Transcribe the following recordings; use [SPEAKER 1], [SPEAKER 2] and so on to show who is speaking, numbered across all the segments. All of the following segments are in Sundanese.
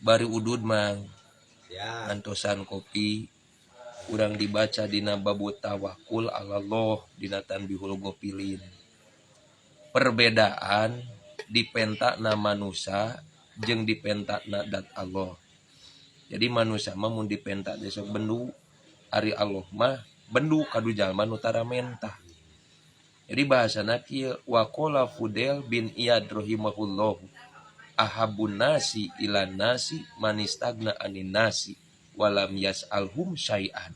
[SPEAKER 1] Bari udud, Mang.
[SPEAKER 2] Siap.
[SPEAKER 1] Antosan kopi. Urang dibaca dina babu tawakul alallah dina Tanbihul Ghofilin. Perbedaan dipentana manusia jeung dipentana dat Allah. Jadi manusia mah mun dipenta teh sok bendu, ari Allah mah bendu kadu jalma nu tara mentah. Jadi bahasana kieu, waqala Fudail bin Iyad rahimahullah, ahabbun nasi ilan nasi manistagna anin nasi walam yas'alhum syai'an.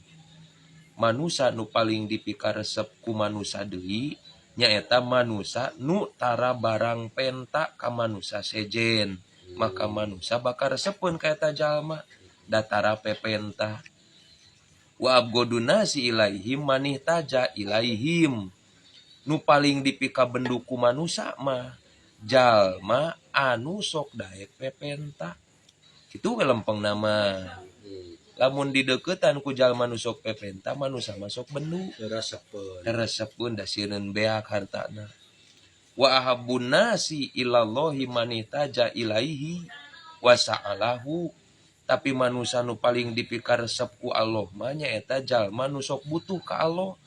[SPEAKER 1] Manusa nu paling dipikaresep ku manusa deui nyaeta manusa nu tara barang penta ka manusa sejen, maka manusa bakal resepeun ka eta jalma da tara pepenta. Wa abghadun nasi ilaihim manihtaja ilaihim. Nu paling dipikabendu ku manusa mah jalma anu sok daek pepenta. Kitu we lempeng nama. Lamun dideukeutan ku jalma nu sok pepenta, manusa mah sok bendu.
[SPEAKER 2] Resepeun.
[SPEAKER 1] Resepeun da sieun beak hartana. Wa ahabbun nasi ilallahi manihtaja ilaihi wa sa'alahu. Tapi manusa nu paling dipikaresep ku Allah mah nyaeta jalma nu sok butuh ka Allah,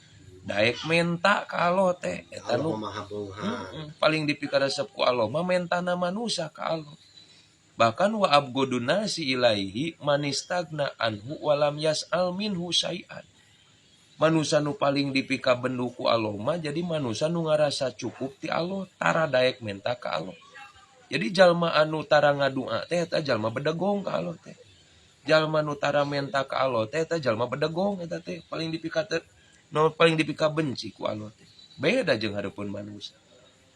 [SPEAKER 1] daek menta ka Allah teh eta
[SPEAKER 2] Allah
[SPEAKER 1] nu
[SPEAKER 2] Maha Beunghar.
[SPEAKER 1] Paling dipikaresep ku Allah mah mentana manusa ka Allah. Bahkan wa abghadun nasi ilaihi manistagna anhu walam yas'al minhu syai'an. Manusa nu paling dipikabendu ku Allah mah jadi manusa nu ngarasa cukup ti Allah, tara daek menta ka Allah. Jadi jalma anu tara ngadua teh eta jalma bedegong ka Allah teh. Jalma nu tara menta ka Allah teh eta jalma bedegong, eta teh paling dipika teh nu paling dipika benci ku Allah teh. Beda jeung hareupeun manusia.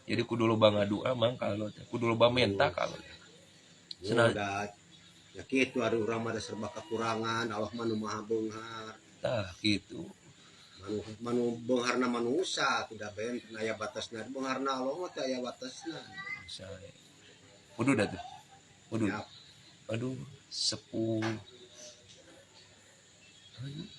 [SPEAKER 1] Jadi kudu loba ngadua, Mang, ka Allah teh, kudu loba menta ka Allah teh.
[SPEAKER 2] Udah ya kitu, ari urang mah serba kekurangan, Allah mah nu Maha Beunghar.
[SPEAKER 1] Tah gitu.
[SPEAKER 2] Manu manu beungharna manusa tidak benten aya batasna, beungharna Allah mah teu aya batasna.
[SPEAKER 1] Bisa. Kudu dah tuh. Kudu.
[SPEAKER 2] Siap.
[SPEAKER 1] Aduh, sepuh. Aduh.